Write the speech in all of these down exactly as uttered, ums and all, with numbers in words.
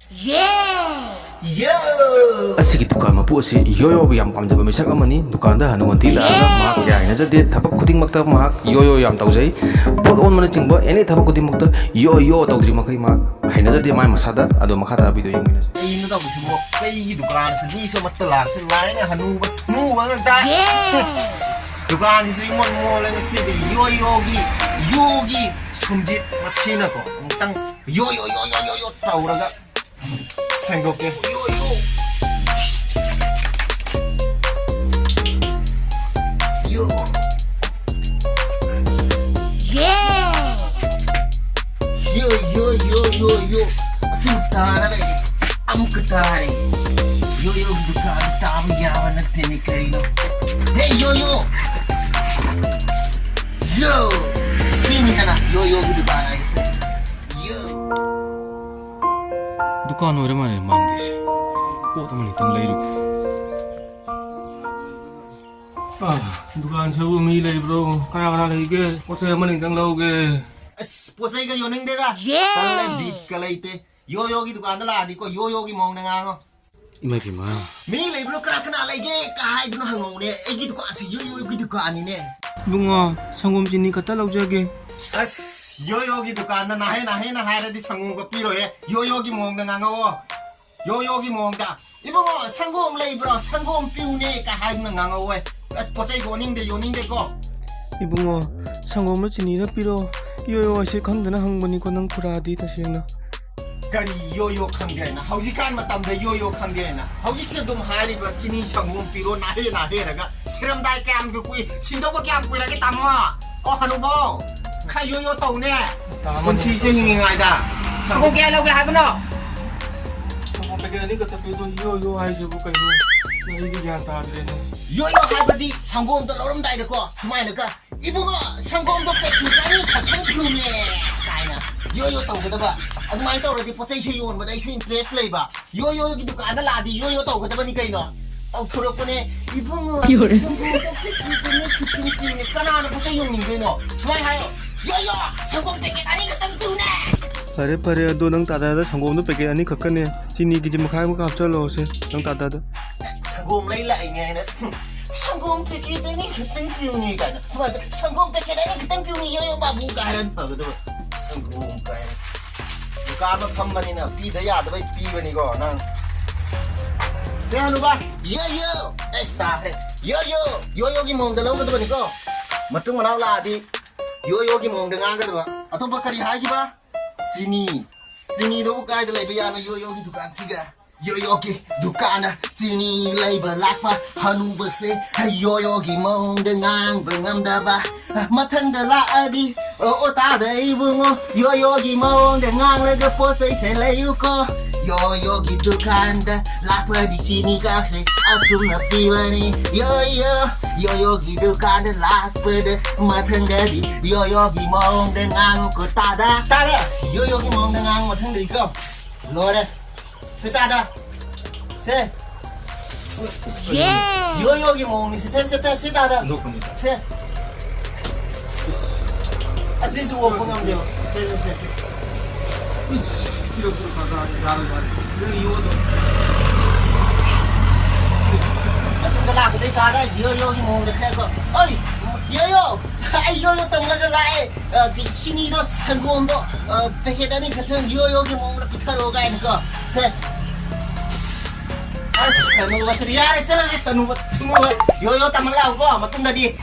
ꯌꯦ! ꯌꯣ! ꯑꯁꯤꯒꯤ ꯗꯨꯀꯥꯟ ꯃꯄꯨ ꯑꯁꯤ ꯌꯣꯌꯣꯕꯨ ꯌꯥꯝ ꯄꯥꯝꯖꯕ ꯃꯤꯁꯛ ꯑꯃꯅꯤ꯫ ꯗꯨꯀꯥꯟꯗ ꯍꯅꯨ ꯍꯟꯊꯤ ꯂꯥꯛꯂꯒ ꯃꯍꯥꯛ ꯀꯌꯥ ꯍꯩꯅꯖꯗꯦ꯫ ꯊꯕꯛ ꯈꯨꯗꯤꯡꯃꯛꯇ ꯃꯍꯥꯛ ꯌꯣꯌꯣ ꯌꯥꯝ ꯇꯧꯖꯩ꯫ ꯄꯣꯠ ꯑꯣꯟꯕꯅꯆꯤꯡꯕ ꯑꯦꯅꯤ ꯊꯕꯛ ꯈꯨꯗꯤꯡꯃꯛꯇ ꯌꯣꯌꯣ ꯇꯧꯗ꯭ꯔꯤ ꯃꯈꯩ ꯃꯍꯥꯛ ꯍꯩꯅꯖꯗꯦ ꯃꯥꯏ ꯃꯁꯥꯗ꯫ ꯑꯗꯣ ꯃꯈꯥ ꯇꯥꯕ ꯚꯤꯗꯤꯑꯣ ꯌꯦꯡꯃꯤꯟꯅꯁꯤ꯫ ꯀꯩꯅꯣ ꯇꯧꯔꯤꯁꯤꯕꯣ? ꯑꯩꯒꯤ ꯗꯨꯀꯥꯟꯁꯤ ꯃꯤꯁꯨ ꯑꯃꯠꯇ ꯂꯥꯛꯇꯦ꯫ ꯂꯥꯏꯅ ꯍꯅꯨꯕ ꯍꯅꯨꯕ ꯉꯥꯛꯇ꯫ ꯗꯨꯀꯥꯟꯁꯤꯁꯨ ꯏꯃꯣꯠ ꯃꯣꯠꯂꯦ ꯉꯁꯤꯗꯤ꯫ ꯌꯣꯌꯣꯒꯤ, ꯌꯣꯒꯤ ꯁꯨꯝꯖꯤꯠ ꯃꯁꯤꯅꯀꯣ꯫ ꯑꯃꯨꯛꯇꯪ ꯌꯣ ꯌꯣ ꯌꯣ ꯌꯣ ꯌꯣ ꯇꯧꯔꯒ ꯁꯦꯡꯗꯣꯛꯀꯦ꯫ ꯌꯣ, ꯌꯣ꯫ ꯌꯣ꯫ ꯌꯣ, ꯌꯣ, ꯌꯣ, ꯌꯣ, ꯌꯣ꯫ ꯑꯁꯤ ꯇꯥꯔ ꯂꯩꯔꯦ꯫ ꯑꯃꯨꯛꯀ ꯇꯥꯔꯦ꯫ ꯌꯣ, ꯌꯣ, ꯗꯨꯀꯥꯟ ꯇꯥꯕ ꯌꯥꯕ ꯅꯠꯇꯦꯅꯦ ꯀꯔꯤꯅꯣ? ꯍꯦ, ꯌꯣ, ꯌꯣ꯫ ꯌꯣ꯫ ꯁꯤꯅꯤꯗꯅ ꯌꯣ, ꯌꯣꯒꯤ ꯗꯨꯀꯥꯟ ꯍꯥꯏꯁꯦ꯫ ꯌꯣ꯫ ꯗꯨꯀꯥꯟ ꯑꯣꯏꯔ ꯃꯥꯜꯂꯦ ꯃꯥꯡꯗꯣꯏꯁꯦ꯫ ꯄꯣꯠ ꯑꯃꯅꯤꯇꯪ ꯂꯩꯔꯨꯒꯦ꯫ ꯑꯥ, ꯗꯨꯀꯥꯟꯁꯤꯕꯨ ꯃꯤ ꯂꯩꯕ꯭ꯔꯣ? ꯀꯅꯥ ꯀꯅꯥ ꯂꯩꯒꯦ? ꯄꯣꯠ ꯆꯩ ꯑꯃꯅꯤꯇꯪ ꯂꯧꯒꯦ꯫ ꯑꯁ, ꯄꯣꯠ ꯆꯩꯒ ꯌꯣꯟꯅꯤꯡꯗꯦꯗ꯫ ꯌꯦ! ꯇꯜꯂꯦ, ꯕꯤꯠꯀ ꯂꯩꯇꯦ꯫ ꯌꯣ ꯌꯣꯒꯤ ꯗꯨꯀꯥꯟꯗ ꯂꯥꯛꯑꯗꯤꯀꯣ, ꯌꯣ ꯌꯣꯒꯤ ꯃꯑꯣꯡꯗ ꯉꯥꯡꯉꯣ꯫ ꯏꯃꯥ ꯏꯕꯦꯝꯃ꯫ ꯃꯤ ꯂꯩꯕ꯭ꯔꯣ? ꯀꯅꯥ ꯀꯅꯥ ꯂꯩꯒꯦ? ꯀ ꯍꯥꯏꯗꯨꯅ ꯍꯪꯉꯧꯅꯦ꯫ ꯑꯩꯒꯤ ꯗꯨꯀꯥꯟꯁꯤ ꯌꯣ ꯌꯣꯒꯤ ꯗꯨꯀꯥꯟꯅꯤꯅꯦ꯫ ꯏꯕꯨꯡꯉꯣ, ꯁꯪꯒꯣꯝ ꯆꯤꯅꯤ ꯈꯛꯇ ꯂꯧꯖꯒꯦ꯫ ꯑꯁ, ꯌꯣ ꯌꯣꯒꯤ ꯗꯨꯀꯥꯟꯗ ꯅꯥꯍꯦ ꯅꯥꯍꯦꯅ ꯍꯥꯏꯔꯗꯤ ꯁꯪꯒꯣꯝꯒ ꯄꯤꯔꯣꯏꯍꯦ꯫ ꯌꯣ ꯌꯣꯒꯤ ꯃꯑꯣꯡꯗ ꯉꯥꯡꯉꯛꯑꯣ꯫ ꯌꯣ ꯌꯣꯒꯤ ꯃꯑꯣꯡꯗ꯫ "ꯏꯕꯨꯡꯉꯣ, ꯁꯪꯒꯣꯝ ꯂꯩꯕ꯭ꯔꯣ? ꯁꯪꯒꯣꯝ ꯄꯤꯌꯨꯅꯦ" ꯀ ꯍꯥꯏꯗꯨꯅ ꯉꯥꯡꯉꯛꯑꯣꯏ꯫ ꯑꯁ, ꯄꯣꯠ ꯆꯩ ꯌꯣꯟꯅꯤꯡꯗꯦ, ꯌꯣꯟꯅꯤꯡꯗꯦꯀꯣ꯫ ꯏꯕꯨꯡꯉꯣ, ꯁꯪꯒꯣꯝꯂ ꯆꯤꯅꯤꯔ ꯄꯤꯔꯣ꯫ ꯌꯣ ꯌꯣ ꯍꯥꯏꯁꯦ ꯈꯪꯗꯅ ꯍꯪꯕꯅꯤꯀꯣ, ꯅꯪ ꯈꯨꯔꯥꯗꯤ ꯇꯁꯦꯡꯅ꯫ ꯀꯔꯤ ꯌꯣ ꯌꯣ ꯈꯪꯗꯦ ꯍꯥꯏꯅ? ꯍꯧꯖꯤꯛꯀꯥꯟ ꯃꯇꯝꯗ ꯌꯣ ꯌꯣ ꯈꯪꯗꯦ ꯍꯥꯏꯅ? ꯍꯧꯖꯤꯛꯁꯦ ꯑꯗꯨꯝ ꯍꯥꯏꯔꯤꯕ ꯆꯤꯅꯤ ꯁꯪꯒꯣꯝ ꯄꯤꯔꯣ, ꯅꯥꯍꯦ ꯅꯥꯍꯦꯔꯒ꯫ ꯁꯤꯔꯝꯗꯥꯏ ꯀꯌꯥꯝ ꯀꯨꯏ-, ꯁꯤꯗꯧꯕ ꯀꯌꯥꯝ ꯀꯨꯏꯔꯒꯦ, ꯇꯥꯃꯣ? ꯑꯣ, ꯍꯅꯨꯕꯥꯎ, ꯈꯔ ꯌꯣ ꯌꯣ ꯇꯧꯅꯦ꯫ ꯇꯥꯃꯣ, ꯄꯨꯟꯁꯤꯁꯦ ꯍꯤꯡꯉꯤꯉꯩꯗ꯫ ꯁꯪꯒꯣꯝ ꯀꯌꯥ ꯂꯧꯒꯦ ꯍꯥꯏꯕꯅꯣ? ꯁꯪꯒꯣꯝ ꯄꯦꯀꯦꯠ ꯑꯅꯤ ꯈꯛꯇ ꯄꯤꯗꯣ, ꯌꯣ ꯌꯣ ꯍꯥꯏꯁꯤꯕꯨ ꯀꯩꯅꯣ? ꯑꯩꯗꯤ ꯒ꯭ꯌꯥꯟ ꯇꯥꯗ꯭ꯔꯦꯅꯦ꯫ ꯌꯣ ꯌꯣ ꯍꯥꯏꯕꯗꯤ ꯁꯪꯒꯣꯝꯗꯣ ꯂꯧꯔꯝꯗꯥꯏꯗꯀꯣ, ꯁꯨꯃꯥꯏꯅꯒ, "ꯏꯕꯨꯡꯉꯣ, ꯁꯪꯒꯣꯝꯗꯣ ꯄꯦꯀꯦꯠ ꯑꯅꯤ ꯈꯛꯇꯪ ꯄꯤꯌꯨꯅꯦ" ꯀꯥꯏꯅ ꯌꯣ ꯌꯣ ꯇꯧꯒꯗꯕ꯫ ꯑꯗꯨꯃꯥꯏꯅ ꯇꯧꯔꯗꯤ ꯄꯣꯠ ꯆꯩꯁꯦ ꯌꯣꯟꯕꯗ ꯑꯩꯁꯨ interest ꯂꯩꯕ꯫ ꯌꯣ ꯌꯣꯒꯤ ꯗꯨꯀꯥꯟꯗ ꯂꯥꯛꯑꯗꯤ ꯌꯣ ꯌꯣ ꯇꯧꯒꯗꯕꯅꯤ ꯀꯩꯅꯣ꯫ ꯇꯧꯊꯣꯔꯛꯄꯅꯦ, "ꯏꯕꯨꯡꯉꯣ, ꯌꯣꯔꯦ꯫ ꯁꯪꯒꯣꯝꯗꯣ ꯄꯦꯀꯦꯠ ꯑꯅꯤ ꯈꯛꯇꯪ ꯄꯤꯌꯨꯅꯦ, ꯈꯤꯇꯪ ꯄꯤꯌꯨꯅꯦ"꯫ ꯀꯅꯥꯅ ꯄꯣꯠ ꯆꯩ ꯌꯣꯟꯅꯤꯡꯗꯣꯏꯅꯣ? ꯁꯨꯃꯥꯏꯅ ꯍꯥꯏꯌꯣ, "ꯌꯣ ꯌꯣ, ꯁꯪꯒꯣꯝ ꯄꯦꯀꯦꯠ ꯑꯅꯤ ꯈꯛꯇꯪ ꯄꯤꯌꯨꯅꯦ"꯫ ꯐꯔꯦ, ꯐꯔꯦ, ꯑꯗꯣ ꯅꯪ ꯇꯥꯗꯥꯗ ꯁꯪꯒꯣꯝꯗꯣ ꯄꯦꯀꯦꯠ ꯑꯅꯤ ꯈꯛꯀꯅꯦ, ꯆꯤꯅꯤ ꯀꯦꯖꯤ ꯃꯈꯥꯏ ꯑꯃꯒ ꯍꯥꯞꯆꯜꯂꯛꯑꯣꯁꯦ, ꯅꯪ ꯇꯥꯗꯥꯗ꯫ ꯁꯪꯒꯣꯝ ꯂꯩ ꯂꯥꯛꯏꯅꯦ ꯍꯥꯏꯅ, "ꯁꯪꯒꯣꯝ ꯄꯦꯀꯦꯠ ꯑꯅꯤ ꯈꯛꯇꯪ ꯄꯤꯌꯨꯅꯦ" ꯀꯥꯏꯅ, ꯁꯨꯃꯥꯏꯅ, "ꯁꯪꯒꯣꯝ ꯄꯦꯀꯦꯠ ꯑꯅꯤ ꯈꯛꯇꯪ ꯄꯤꯌꯨꯅꯦ, ꯌꯣ ꯌꯣ ꯕꯥꯕꯨ" ꯀꯥꯏ ꯍꯥꯏꯔꯗꯤ ꯐꯒꯗꯕ꯫ ꯁꯪꯒꯣꯝ ꯀꯥꯏꯅ꯫ ꯗꯨꯀꯥꯟꯗ ꯐꯝꯕꯅꯤꯅ ꯄꯤꯗ ꯌꯥꯗꯕꯩ ꯄꯤꯕꯅꯤꯀꯣ ꯅꯪ꯫ ꯁꯦ ꯍꯅꯨꯕ, ꯌꯣ ꯌꯣ, ꯑꯩꯁ ꯇꯥꯈ꯭ꯔꯦ꯫ ꯌꯣ ꯌꯣ, ꯌꯣ ꯌꯣꯒꯤ ꯃꯑꯣꯡꯗ ꯂꯧꯒꯗꯕꯅꯤꯀꯣ꯫ ꯃꯇꯨꯡ ꯃꯅꯥꯎ ꯂꯥꯛꯑꯗꯤ ꯌꯣ ꯌꯣꯒꯤ ꯃꯑꯣꯡꯗ ꯉꯥꯡꯒꯗꯕ꯫ ꯑꯇꯣꯞꯄ ꯀꯔꯤ ꯍꯥꯏꯈꯤꯕ? ꯆꯤꯅꯤ꯫ ꯆꯤꯅꯤꯗꯨꯕꯨ ꯀꯥꯏꯗ ꯂꯩꯕ ꯌꯥꯅꯣ ꯌꯣ ꯌꯣꯒꯤ ꯗꯨꯀꯥꯟꯁꯤꯒ? ꯌꯣ ꯌꯣꯒꯤ ꯗꯨꯀꯥꯟꯗ ꯆꯤꯅꯤ ꯂꯩꯕ ꯂꯥꯛꯄ ꯍꯅꯨꯕꯁꯦ ꯌꯣ ꯌꯣꯒꯤ ꯃꯑꯣꯡꯗ ꯉꯥꯡꯕ ꯉꯝꯗꯕ꯫ ꯃꯊꯪꯗ ꯂꯥꯛꯑꯗꯤ, ꯑꯣ, ꯑꯣ, ꯇꯥꯗ ꯏꯕꯨꯡꯉꯣ, ꯌꯣ ꯌꯣꯒꯤ ꯃꯑꯣꯡꯗ ꯉꯥꯡꯂꯒ ꯄꯣꯠ ꯆꯩꯁꯦ ꯂꯩꯌꯨꯀꯣ꯫ ꯌꯣ ꯌꯣꯒꯤ ꯗꯨꯀꯥꯟꯗ ꯂꯥꯛꯄꯗꯤ ꯆꯤꯅꯤ ꯀꯥꯛꯁꯦ ꯑꯁꯨꯝꯅ ꯄꯤꯕꯅꯤ꯫ ꯌꯣ ꯌꯣ, ꯌꯣ ꯌꯣꯒꯤ ꯗꯨꯀꯥꯟꯗ ꯂꯥꯛꯄꯗ ꯃꯊꯪꯗꯗꯤ ꯌꯣ ꯌꯣꯒꯤ ꯃꯑꯣꯡꯗ ꯉꯥꯡꯉꯨꯀꯣ ꯇꯥꯗ꯫ ꯇꯥꯗ, ꯌꯣ ꯌꯣꯒꯤ ꯃꯑꯣꯡꯗ ꯉꯥꯡꯉꯨ ꯃꯊꯪꯗꯗꯤꯀꯣ꯫ ꯂꯣꯏꯔꯦ꯫ ꯁꯤ ꯇꯥꯗ꯫ ꯁꯦ꯫ ꯌꯣ ꯌꯣꯒꯤ ꯃꯑꯣꯡꯅꯤ ꯁꯤ, ꯁꯦ, ꯁꯦ, ꯁꯦ, ꯁꯤ ꯇꯥꯗ꯫ ꯍꯨꯟꯗꯣꯛꯄꯅꯤꯗ꯫ ꯁꯦ꯫ ꯑꯁꯤꯁꯨ ꯑꯣꯛꯄ ꯉꯝꯗꯦꯕ꯫ ꯁꯦ, ꯁꯦ, ꯁꯦ, ꯁꯦ꯫ ꯏꯁ, ꯄꯤꯔꯛꯄ ꯀꯥꯟꯗ ꯌꯥꯔꯣꯏ, ꯌꯥꯔꯣꯏ꯫ ꯅꯪ ꯌꯣꯗꯣ꯫ ꯃꯊꯪꯗ ꯂꯥꯛꯄꯗꯩ ꯇꯥꯗ ꯌꯣ ꯌꯣꯒꯤ ꯃꯑꯣꯡꯗ ꯈꯔ ꯀꯣ꯫ ꯑꯣꯏ, ꯌꯣ ꯌꯣ꯫ ꯑꯩ ꯌꯣ ꯌꯣ ꯇꯝꯂꯒ ꯂꯥꯛꯑꯦ꯫ ꯑ, ꯆꯤꯅꯤꯗꯣ, ꯁꯪꯒꯣꯝꯗꯣ, ꯑ, ꯄꯦꯀꯦꯠ ꯑꯅꯤ ꯈꯛꯇꯪ ꯌꯣ ꯌꯣꯒꯤ ꯃꯑꯣꯡꯗ ꯄꯤꯊꯔꯛꯑꯣ ꯀꯥꯏꯅꯀꯣ꯫ ꯁꯦ꯫ ꯑꯁ, ꯁꯅꯨꯕꯁꯤꯗꯤ ꯌꯥꯔꯦ, ꯆꯠꯂꯁꯤ, ꯁꯅꯨꯕ, ꯁꯅꯨꯕ꯫ ꯌꯣ ꯌꯣ ꯇꯝꯍꯜꯂꯛꯑꯣꯀꯣ, ꯃꯇꯨꯡꯗꯗꯤ꯫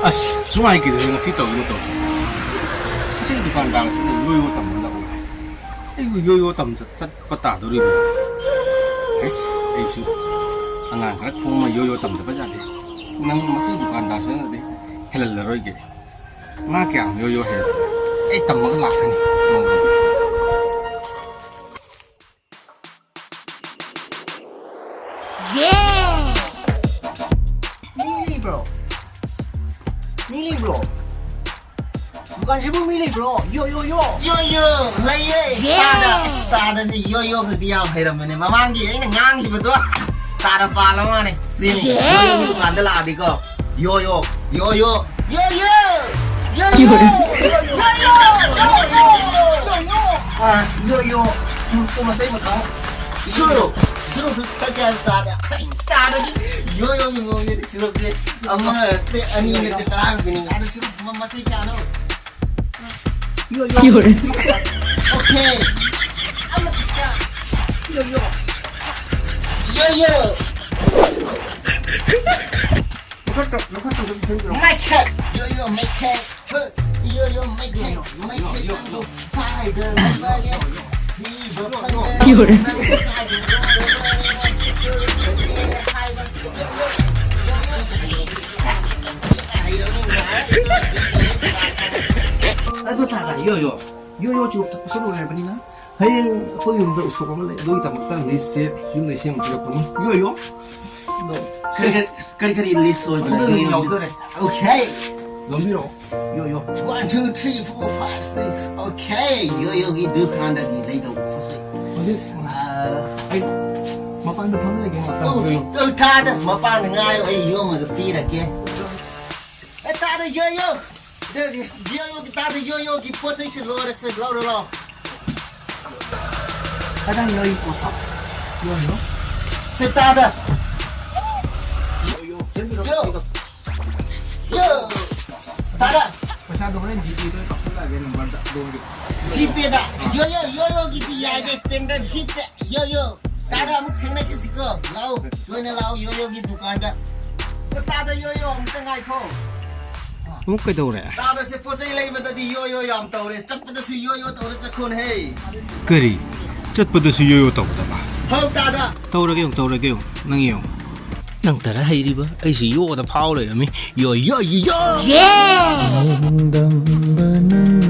ꯑꯁ, ꯅꯨꯡꯉꯥꯏꯈꯤꯗ꯭ꯔꯦ ꯉꯁꯤ ꯇꯧꯔꯤꯕ ꯇꯧꯁꯦ꯫ ꯉꯁꯤ ꯗꯨꯀꯥꯟꯗꯥꯔꯁꯤꯅ ꯌꯣ ꯌꯣ ꯇꯝꯍꯜꯂꯛꯑꯣ꯫ ꯑꯩꯕꯨ ꯌꯣ ꯌꯣ ꯇꯝ ꯆꯠ-, ꯆꯠꯄ ꯇꯥꯗꯣꯔꯤꯕ꯭ꯔꯥ? ꯑꯩꯁ, ꯑꯩꯁꯨ ꯑꯉꯥꯡ ꯈꯔ ꯈꯣꯝꯃ ꯌꯣ ꯌꯣ ꯇꯝꯗꯕ ꯌꯥꯗꯦ꯫ ꯅꯪ ꯃꯁꯤ ꯗꯨꯀꯥꯟꯗꯥꯔꯁꯤꯅꯗꯤ ꯍꯦꯜꯍꯜꯂꯔꯣꯏꯒꯦ꯫ ꯃꯥ ꯀꯌꯥꯝ ꯌꯣ ꯌꯣ ꯍꯩ? ꯑꯩ ꯇꯝꯃꯒ ꯂꯥꯛꯀꯅꯤ꯫ ꯃꯤ ꯂꯩꯕ꯭ꯔꯣ? ꯃꯤ ꯂꯩꯕ꯭ꯔꯣ? ꯗꯨꯀꯥꯟꯁꯤꯕꯨ ꯃꯤ ꯂꯩꯕ꯭ꯔꯣ? ꯌꯣ, ꯌꯣ, ꯌꯣ! ꯌꯣ, ꯌꯣ! ꯂꯩꯌꯦ! ꯌꯦ! ꯇꯥꯗ, ꯑꯁ, ꯇꯥꯗꯗꯤ ꯌꯣ, ꯌꯣ ꯈꯛꯇꯤ ꯌꯥꯝ ꯍꯩꯔꯝꯕꯅꯦ꯫ ꯃꯃꯥꯡꯒꯤ ꯑꯩꯅ ꯉꯥꯡꯈꯤꯕꯗꯣ ꯇꯥꯗ ꯄꯥꯜꯂ ꯃꯥꯅꯦ꯫ ꯁꯤꯅꯤ, ꯌꯦ! ꯌꯣ, ꯌꯣꯒꯤ ꯗꯨꯀꯥꯟꯗ ꯂꯥꯛꯑꯗꯤꯀꯣ, ꯌꯣ, ꯌꯣ, ꯌꯣ, ꯌꯣ, ꯌꯣ, ꯌꯣ! ꯌꯣ ꯌꯣ꯫ ꯁꯨꯔꯨ꯫ ꯁꯨꯔꯨ ꯈꯛꯇ ꯒ꯭ꯌꯥꯟ ꯇꯥꯗꯦ꯫ ꯑꯩ ꯇꯥꯗꯗꯤ ꯌꯣ ꯌꯣꯒꯤ ꯃꯑꯣꯡꯅꯦ ꯁꯨꯔꯨꯁꯦ꯫ ꯑꯃ ꯅꯠꯇꯦ, ꯑꯅꯤ ꯅꯠꯇꯦ, ꯇꯔꯥ ꯄꯤꯅꯤꯡꯉꯦ꯫ ꯑꯗꯣ ꯁꯨꯔꯨ ꯃ-, ꯃꯁꯤꯡ ꯀꯌꯥꯅꯣ? ꯌꯣ ꯌꯣ꯫ ꯑꯣꯀꯦ꯫ ꯑꯃꯈꯛꯇ꯫ ꯌꯣ ꯌꯣ꯫ ꯌꯣ ꯌꯣ꯫ ꯃꯩꯈꯦꯠ! ꯌꯣ ꯌꯣ ꯃꯩꯈꯦꯠ! ꯍ! ꯌꯣ ꯌꯣ ꯃꯩꯈꯦꯠ! ꯃꯩꯈꯦꯠ ꯅꯪꯕꯨ ꯀꯥꯏꯗ ꯂꯩꯕꯒꯦ? ꯊꯤꯕ ꯐꯪꯗꯦ꯫ ꯌꯣ ꯌꯣ꯫ ꯅꯪꯕꯨ ꯀꯥꯏꯗ ꯂꯩꯕꯒꯦ? ꯍꯥꯏꯕ꯫ ꯌꯣ ꯌꯣ꯫ ꯑꯗꯨ ꯇꯥꯗ, ꯌꯣ ꯌꯣ꯫ ꯌꯣ ꯌꯣ ꯆꯨꯔꯨꯞ ꯊꯛꯄꯁꯨ ꯂꯣꯏꯔꯕꯅꯤꯅ꯫ ꯍꯌꯦꯡ ꯑꯩꯈꯣꯏ ꯌꯨꯝꯗ ꯎꯁꯣꯞ ꯑꯃ ꯂꯩ, ꯑꯗꯨꯒꯤꯗꯃꯛꯇ ꯂꯤꯁꯁꯦ ꯌꯨꯝꯗꯩ ꯁꯦꯝꯃ ꯄꯤꯔꯛꯄꯅꯤ꯫ ꯌꯣ ꯌꯣ꯫ ꯀꯔꯤ ꯀꯔꯤ, ꯀꯔꯤ ꯀꯔꯤ ꯂꯤꯁ ꯑꯣꯏꯕꯅꯣ? ꯁꯤꯗ ꯂꯣꯏ ꯌꯥꯎꯖꯔꯦ꯫ ꯑꯣꯀꯦ꯫ ꯂꯣꯟꯕꯤꯔꯛꯑꯣ꯫ ꯌꯣ ꯌꯣ꯫ One, two, three, four, five, six. Okay. ꯌꯣ ꯌꯣꯒꯤ ꯗꯨꯀꯥꯟꯗꯒꯤ ꯂꯩꯗꯧꯕ ꯄꯣꯠ ꯆꯩ꯫ ꯍꯧꯖꯤꯛ ꯑꯥ, ꯑꯩ ꯃꯄꯥꯟꯗ ꯐꯝ ꯂꯩꯒꯦ ꯉꯥꯛꯇꯪ꯫ ꯑꯧ, ꯌꯣ ꯌꯣ꯫ ꯑꯧ, ꯇꯥꯗ, ꯃꯄꯥꯟꯗ ꯉꯥꯏꯌꯣ, ꯑꯩ ꯌꯣꯝꯃꯒ ꯄꯤꯔꯒꯦ꯫ ꯑꯦ, ꯇꯥꯗ, ꯌꯣ ꯌꯣ꯫ ꯌꯣ ꯌꯣ, ꯇꯥꯗ, ꯌꯣ ꯌꯣꯒꯤ ꯄꯣꯠ ꯆꯩꯁꯦ ꯂꯣꯏꯔꯦꯁꯦ, ꯂꯧꯔꯣ, ꯂꯧꯔꯣ꯫ ꯀꯗꯥꯏ ꯌꯣ ꯄꯣꯠꯇꯣ? ꯌꯣ ꯌꯣ꯫ ꯁꯦ ꯇꯥꯗ꯫ ꯌꯣ ꯌꯣ꯫ ꯌꯣ꯫ ꯌꯣ꯫ ꯇꯥꯗ꯫ ꯄꯩꯁꯥꯗꯣ ꯍꯣꯔꯦꯟ ꯖꯤꯄꯦꯗ ꯀꯥꯞꯁꯤꯜꯂꯛꯑꯒꯦ ꯅꯝꯕꯔꯗ ꯑꯗꯣꯝꯒꯤ꯫ ꯖꯤꯄꯦꯗ꯫ ꯌꯣ ꯌꯣ, ꯌꯣ ꯌꯣꯒꯤꯗꯤ ꯌꯥꯏꯗ, ꯁ꯭ꯇꯦꯟꯗꯔꯗ ꯖꯤꯄꯦ꯫ ꯌꯣ ꯌꯣ꯫ ꯇꯥꯗ ꯑꯃꯨꯛ ꯊꯦꯡꯅꯈꯤꯁꯤꯀꯣ꯫ ꯂꯥꯛꯑꯣ꯫ ꯂꯣꯏꯅ ꯂꯥꯛꯑꯣ ꯌꯣ ꯌꯣꯒꯤ ꯗꯨꯀꯥꯟꯗ꯫ ꯇꯥꯗ ꯌꯣ ꯌꯣ ꯑꯃꯨꯛꯇ ꯉꯥꯏꯈꯣ꯫ ꯑꯃꯨꯛ ꯀꯩꯗꯧꯔꯦ? ꯇꯥꯗꯁꯦ ꯄꯣꯠ ꯆꯩ ꯂꯩꯕꯗꯗꯤ ꯌꯣ ꯌꯣ ꯌꯥꯝ ꯇꯧꯔꯦ, ꯆꯠꯄꯗꯁꯨ ꯌꯣ ꯌꯣ ꯇꯧꯔ ꯆꯠꯈꯣꯅꯦꯍꯦ꯫ ꯀꯔꯤ? ꯆꯠꯄꯗꯁꯨ ꯌꯣ ꯌꯣ ꯇꯧꯒꯗꯕ? ꯍꯧ ꯇꯥꯗ꯫ ꯇꯧꯔꯒꯦ ꯌꯦꯡꯉꯨ, ꯇꯧꯔꯒꯦ ꯌꯦꯡꯉꯨ, ꯅꯪ ꯌꯦꯡꯉꯨ꯫ ꯅꯪ ꯇꯔꯥ ꯍꯩꯔꯤꯕ, ꯑꯩꯁꯤ ꯌꯣꯗ ꯐꯥꯎ ꯂꯩꯔꯝꯃꯤ꯫ ꯌꯣ ꯌꯣ ꯌꯣ ꯌꯣ꯫ ꯅꯣꯡꯗꯝꯕ ꯅꯪ